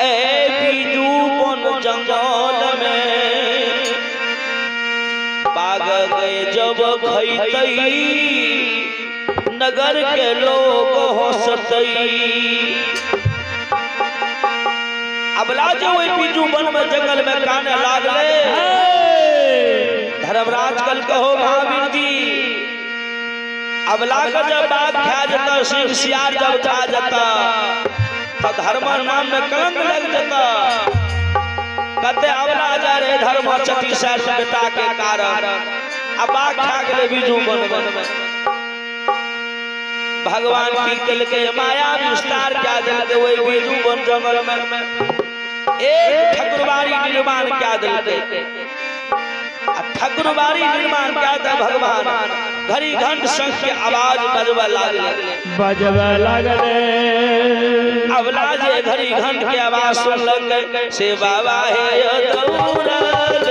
ए बीजू बन जंगल में बाग गए जब खैतई नगर के लोग हंसतई। अबला जे ओहि बीजू वन में जंगल में काने लागले। धर्मराज कल कहो महावीर जी अबला के जब बाघ खा जता सिंह सियार जब खा जता तो धर्म नाम में कलंक लग जता। कते अबला जा रहे धर्म चटी सर बेटा के कारण अब बाघ खा गेले बीजू वन में। भगवान की कल के माया विस्तार क्या दिल के वही बीजू वन जंगल में एक ठकुरबाड़ी निर्माण क्या दिल के। ठकुरबाड़ी निर्माण क्या था भगवान घड़ी घंट शंख के आवाज बजबे लागले बजबे लागले। अबला जे घड़ी घंट के आवाज सुनलक से बाबा हे दौड़ल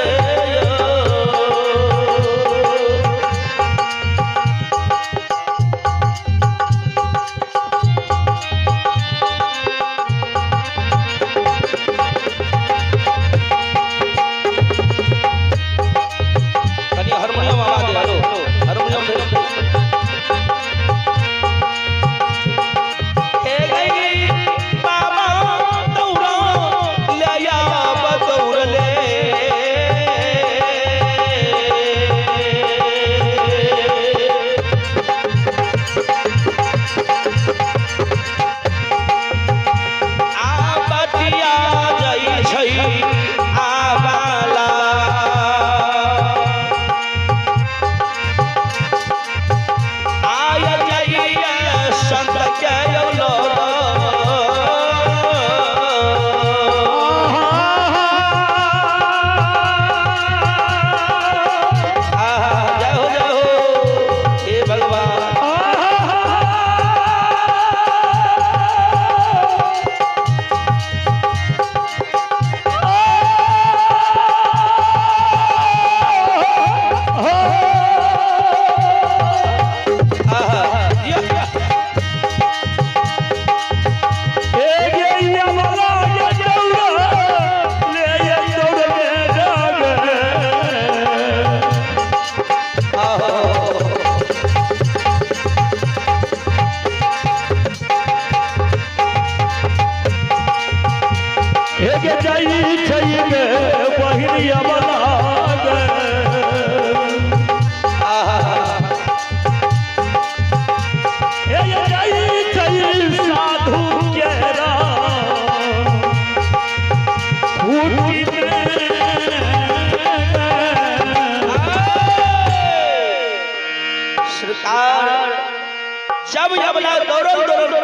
जब अबला दौड़ल दौड़ल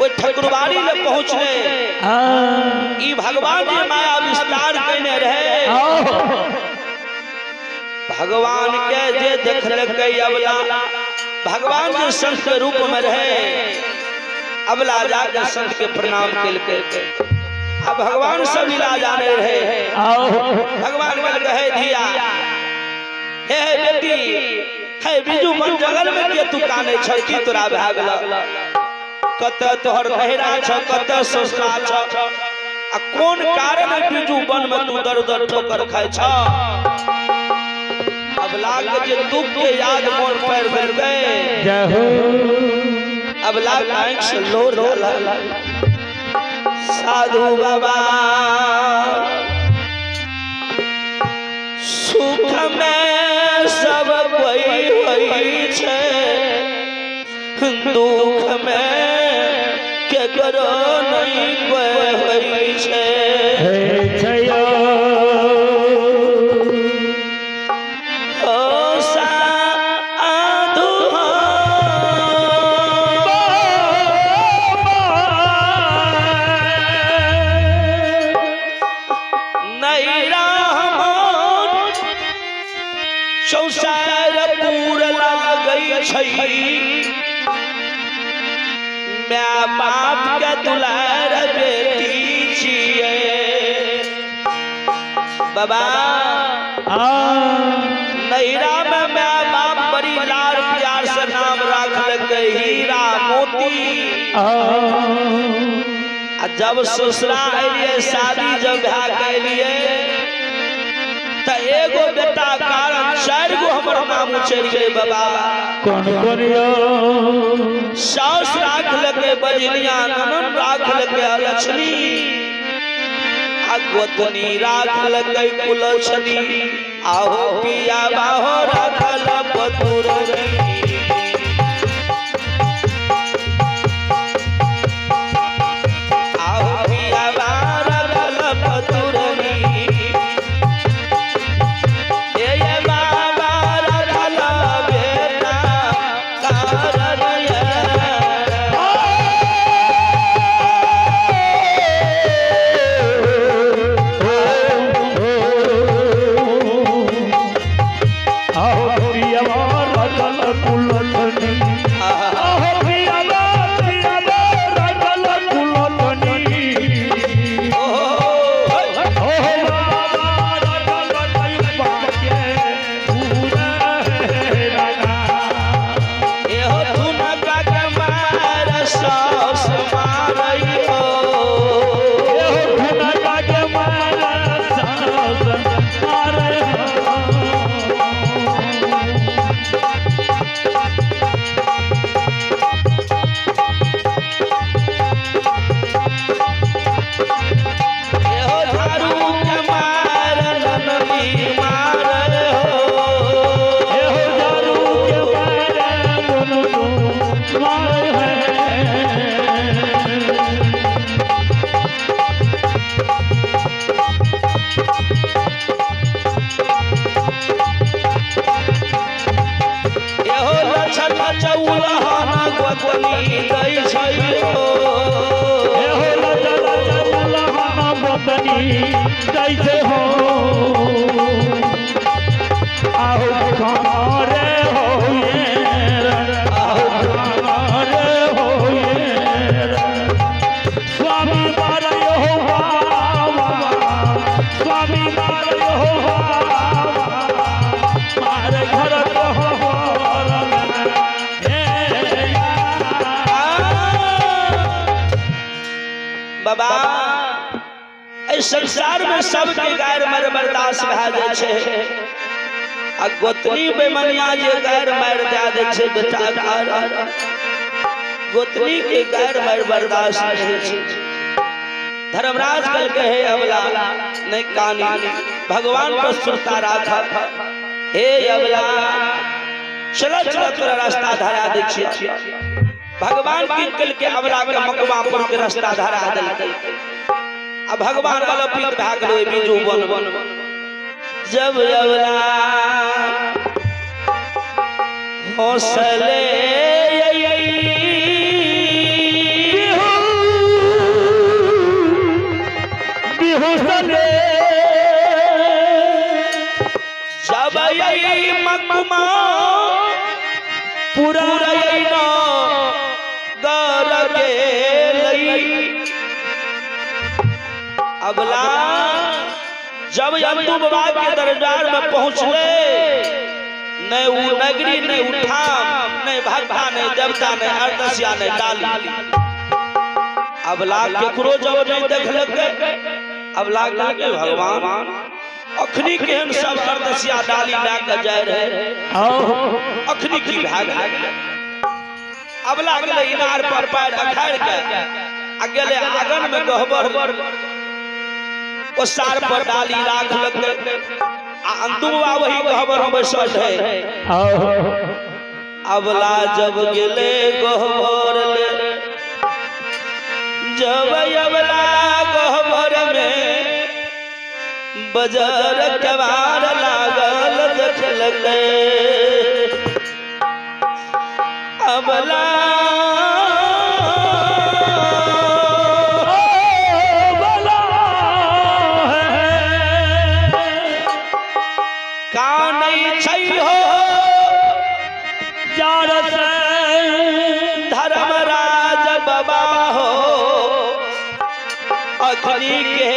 ओहि ठकुरबाड़ी ले पहुंचले ई भगवान जे माया विस्तार केने रहे। भगवान के जे देखलकै अबला भगवान जे संत के रूप में रहे अबला जाके संत के प्रणाम केलकै। अब भगवान सब लीला जाने रहे। भगवान कल कहे धिया हे बेटी हे बीजू मन जंगल में के तू काने छ की तोरा भए गेल कत तोहर नहिरा छ कत ससुरा छ आ कोन कारण बीजू वन में तू दर दर ठोकर खाय छ। अबला के जे दुख के याद मोन पर देलकै जय हो। अबला आंख से लोर साधु बाबा सुख में सब कोई होई छे दुख में केकरो नहीं कोई होई छे। ओ साधु नैरा चौसार पूर लागै छै my बाप के दुलार बेटी छियै। बाबा नैरा में my बाप बड़ी लाड़ प्यार से नाम राखलकै हीरा मोती। आ आ जब ससुरा एलिए, शादी जब भए के एलिए, त एगो बेटा कारण 4 गो हमर नाम उचरि गेलै बाबा। कोन कोन यो? साउस राख लके बजनिया, ननन राख लके अलक्षणी, आ गोतनी राख लके कुलक्षणी, आहो पिया बाहो राखल पतुरनी। आहो पिया बा राखल पतुरनी, ए बाबा राखल बेटा कारण ये। आहो पियवा रगल कुलतनी, आहो पियवा पियवा रगल कुलतनी, ओहो ओहो बाबा रगल कैबा के पूरा रगा। एहो धुनका के मार सास मारैयो, एहो धुनका के मार सास मारे हो। एहो झारू के मार ननदी मारै हो, एहो दारू के मारे मुनु मारे है। एहो लछन चौलहन गोतनी दै छै हो, एहो लजा लजा उलहन बदनी जैसे हो, आहो खारे हो ये, आहो खारे हो ये, स्वामी मारे हो बाबा, स्वामी मारे हो बाबा, मारे घर हो बाबा। एहि संसार में सबके गैर मर बर्दाश्त भए जाइ छै, आ गोतनी बेमनिया जे गैर मारि दए दै छै बेटा कारण, गोतनी के गैर मारि बर्दाश्त नहि छै। धर्मराज कहलकै हे अबला नहीं कानी, भगवान पर सुरता राख। हे अबला चला चला तोरा रास्ता धरा दै छियै। भगवान की कहलकै अबला के मकवापुर के रास्ता धरा देलकै। आ भगवान अलपित भए गेलै बीजू वन। जब अबला हौसले बिहुसले, जब आई मकमा पूरा पुरैना गर गेलै। अबला जब अंतु बाबा के दरबार में पहुंचले, नहीं उ नगरी, नहीं उठाम, नहीं भक्ता, नहीं देवता, नहीं अरदसिया, नहीं डाली। अबला केकरो जब नहीं देखलकै, अबला कहलकै भगवान अखनी केहन सब अरदसिया डाली लए के जाय रहे, अखनी की भए गेलै। अबला गेलै इनार पर पैर अखाड़ि के आ गेलै आंगन में गहबर, ओसार पर डाली राखलकै आ अंतु बाबा वही गहबर में बैसल रहे। अबला जब गेलै गहबर ले, जब अबला गहबर में बजर केवार लागल देखलकै, अबला कानै छै हो धर्मराज बाबा हो, अखनी के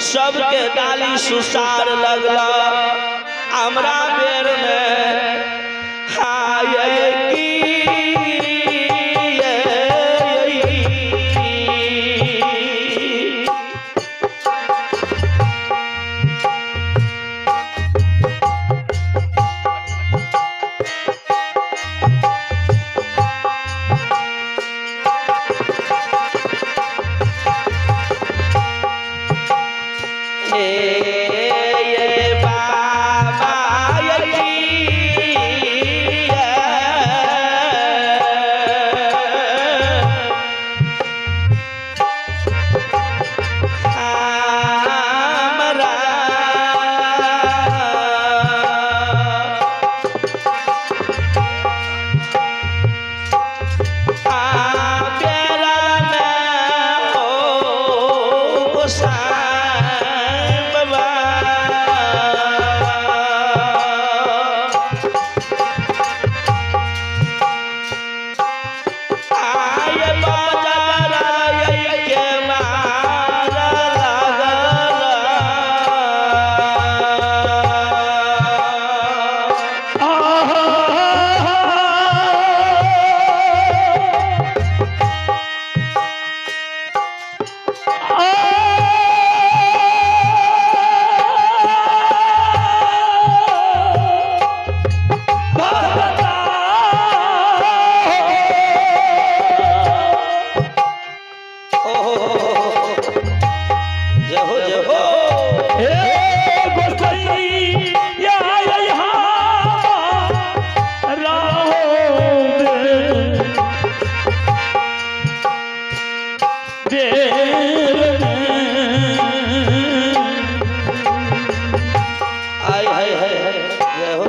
सबके डाली सुसार लगला, हमरा बेर में हाय की। गोसाई बाबा। आय बाजार के मार लागल। जय हो जय हो। आय हाय हाय हाय जय हो।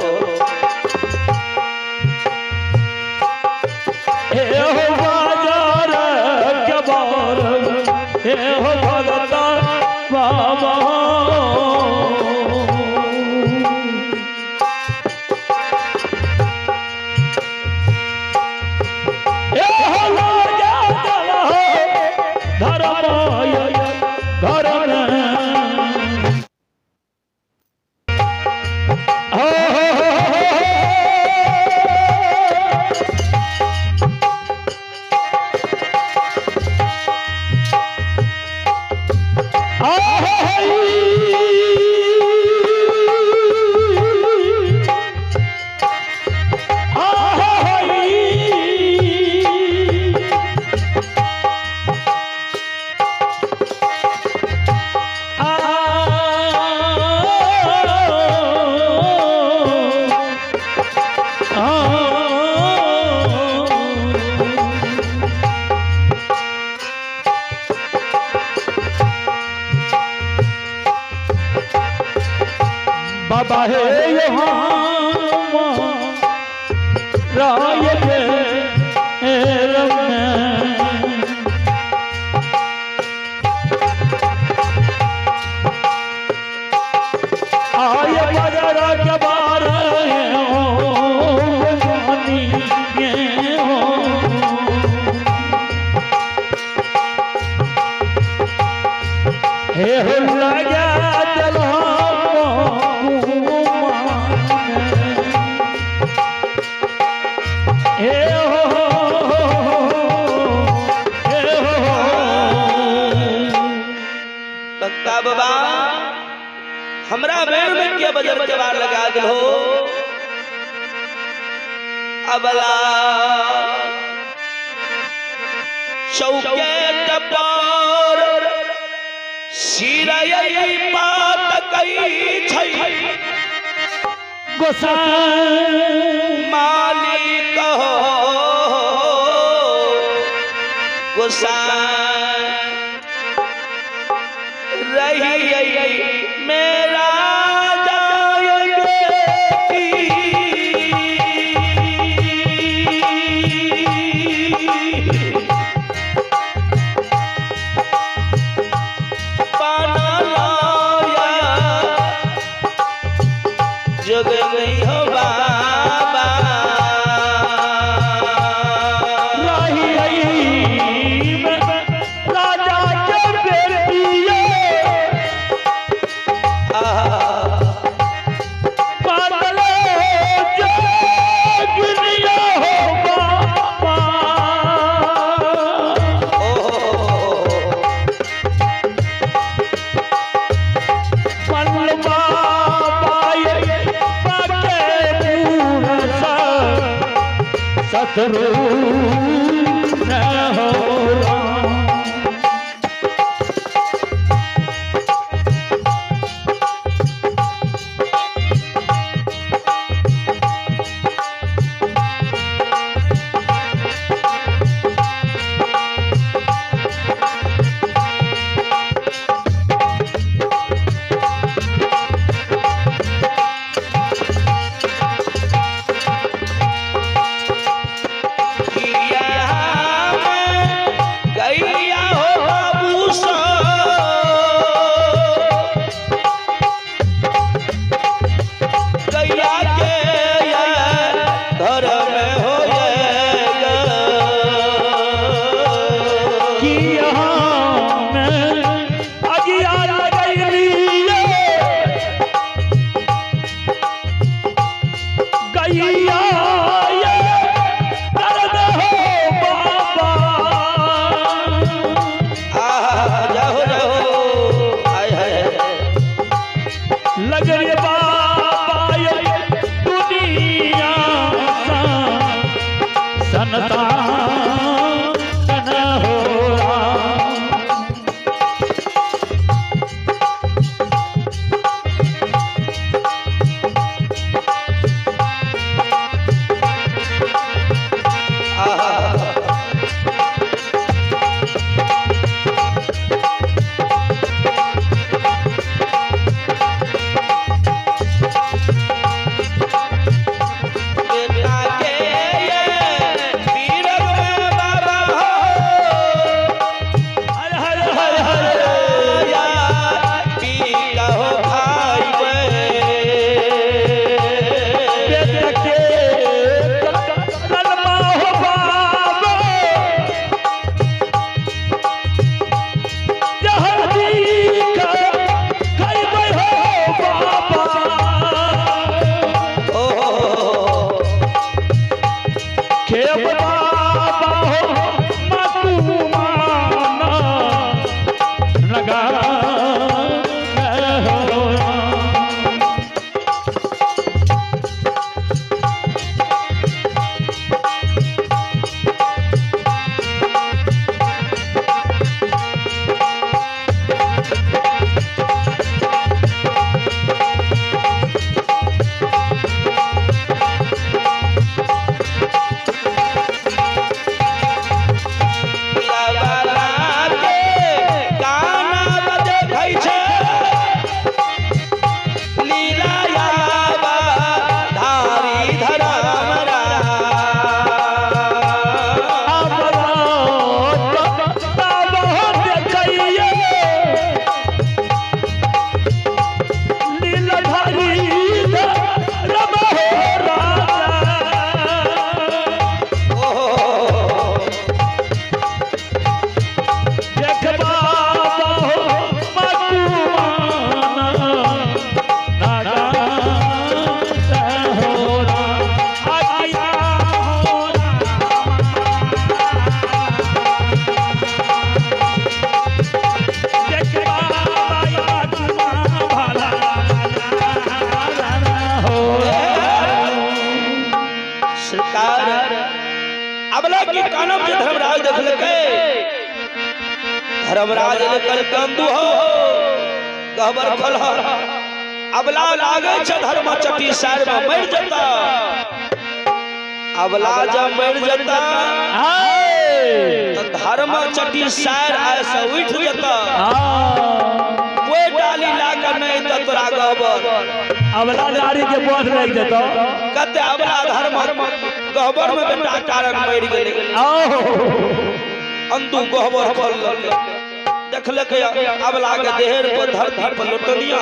बाबा हे यहाँ राय आय बजर के बार हे लगा भक्ता बाबा हमरा बेर में के बजर के बार लगा दिलो। अबला चौके पर सिरई पात कई छै गोसाई मालिक हो गोसाई रही मेरा जग नहीं हो बाबा रही राजा के बेटिए। के कानब जे धर्मराज देखलकै, धर्मराज लेकर कंदू हो गहबर खोल अबला लागे छै धर्म चटी सार में मर जता। अबला जब मर जता तो धर्म चटी सार आय से उठ जता। कोई डाली लाकर नहीं तो तोरा गहबर अबला नारी के बोझ लग जतो। कते अबला धर्म गहबर में बेटा कारण मर गेलै। अंदू गहबर खोल देखलकै अबला के देहर पर धरती पर लोटनिया।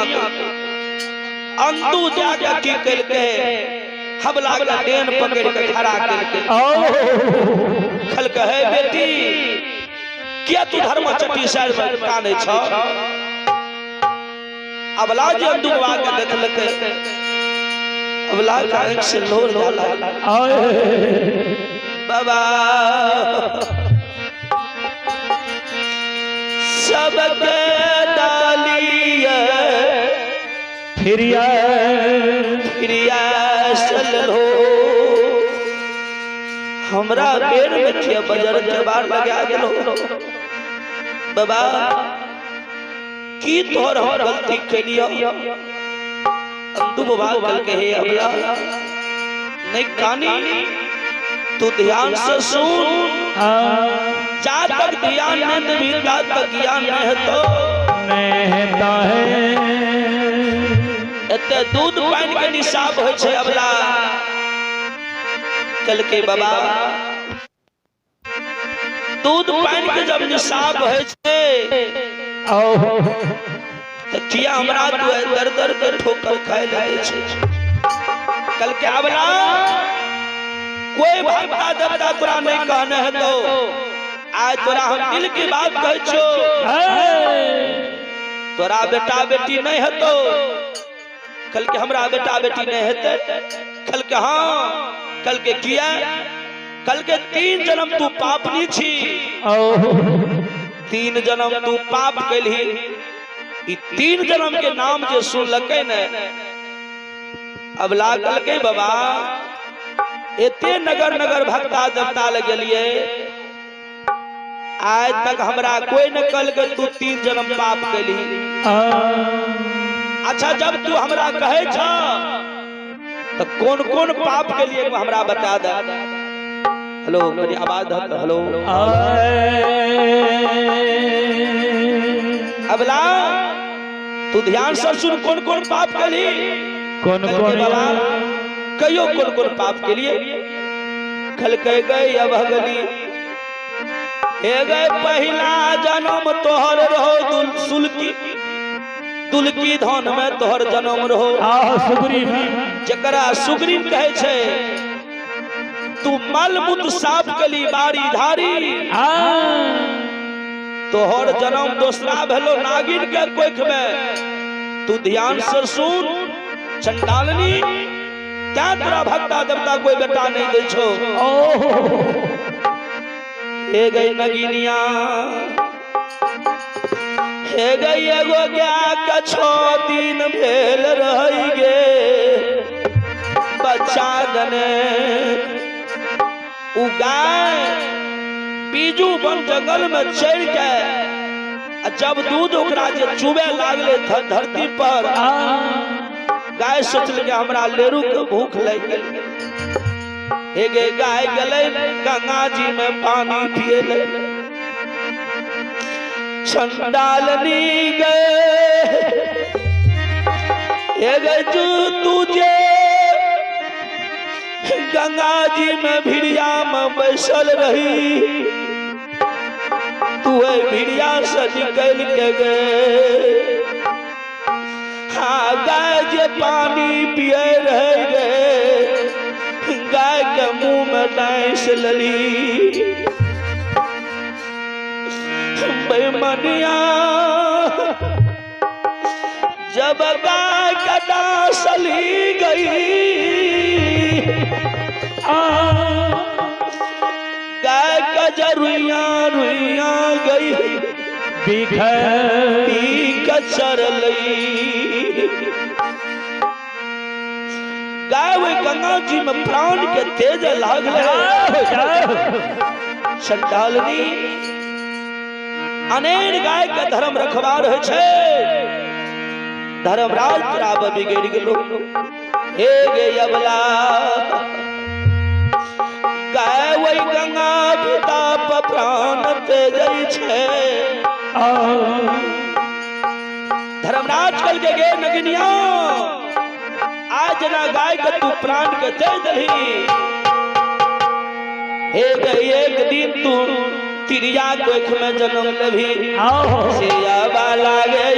अंदू जाके की केलकै, हबला के डेन पकड़ के खड़ा केलकै। खलकै हे बेटी किया तू धर्म चटी साइड में कानै छ। अबला जे अंदू बाबा के देखलकै, अबला के आंख से लोर जाला। बाबा सबके डालिए फिरिया फिरिया हो हमरा बेर में किया बजर के बार लगा गेलो। बाबा की तोहर हम गलती केलियो। अंदू बाबा कल के हे अबला नहीं कानी तू ध्यान से सुन, जा तक ध्यान नहीं देवी ता तक ज्ञान नहीं है तो नहीं है। एते दूध पानी के निशाब होय छै अबला। कल के बाबा दूध पानी के जब निशाब होय छै तो किया हमरा तू दर दर के ठोकर खाए लगे छै। कल के अबला कोई भक्ता देवता तोरा नहीं कहने है तो आज तोरा हम दिल की बात कहै छो। तोरा बेटा बेटी नहीं है तो कल के हमरा बेटा बेटी नहीं हेतै। कल के हाँ, कल के किया, कल के 3 जन्म तू पापनी छी, 3 जन्म तू पाप कैलही। ई 3 जन्म के नाम जे सुनलकै ने अबला कल के बाबा एते नगर नगर भक्ता देवता लग गेलिए, आज तक हमरा कोई न कल के तू 3 जन्म पाप कैलही। अच्छा जब तू हमरा कहे छ तो कौन कौन पाप के लिए हमरा बता दे। हेलो मेरी आवाज धत। हेलो अबला तू ध्यान से सुन कौन कौन पाप के लिए, कौन कौन बाबा कहियो कौन कौन पाप के लिए। खल कह गए अब गली हे गए पहला जन्म तोहर रहो सुलकी तुलकी धन में तोहर जन्म रहो। जकरा सुग्रीव कहे छै तू मल मूत्र साफ कली बारी धारी, तोहर जन्म दोसरा भेलो नागिन के कोख में। तू ध्यान से सुन चंडालनी, क्या तोरा भक्ता देवता कोई बेटा नहीं दे छो। हे गई नगिनिया हे गई एगो गाय के 6 दिन भेल रही गे बच्चा दने। उ गाय बीजू वन जंगल में चढ़ के जब दूध ओकरा जे चुबे लागले धरती पर, गाय सोचल के हमरा लेरू के भूख लग गेल। हे गे गाय गेलै गंगा जी में पानी पिए ले। चंडालनी गए हे गए जो तुझे गंगा जी में भिड़िया में बैसल रही, तू भिड़िया से निकल के गए। हाँ गाय जे पानी पिए रहे गए, गाय के मुंह में डांस लली। बेमनिया जब गाय का डांसली गई, गाय का जरुइया रुइया गई बीख चरलई। गाय वे गंगा जी में प्राण के तेज लागल। चंडालनी अनेर गाय के धर्म रखवार होइ छै। धर्मराज तोरा बिगड़ गेलो। हे गे अबला गाय वही गंगा पिता प्राण तेजै छै। धर्मराज कल के गे नगनिया आज ना गाय के तू प्राण के दे दही। हे गे एक दिन तू तिरिया कोख में जन्म लेभी। सिया वाला गे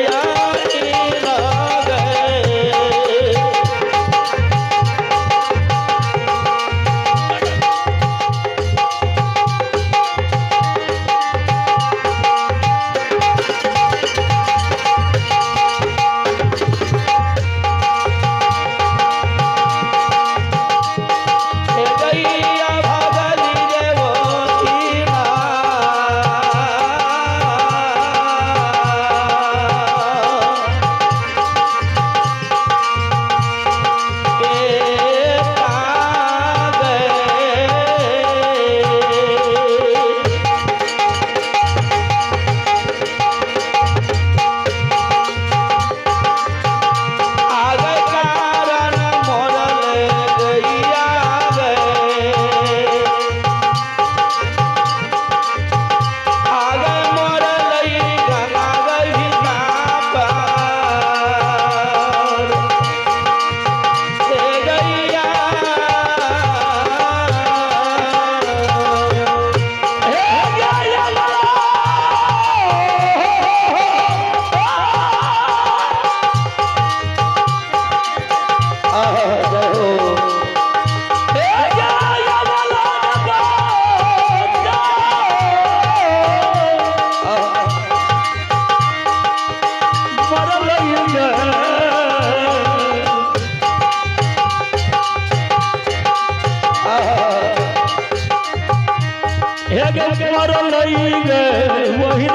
वही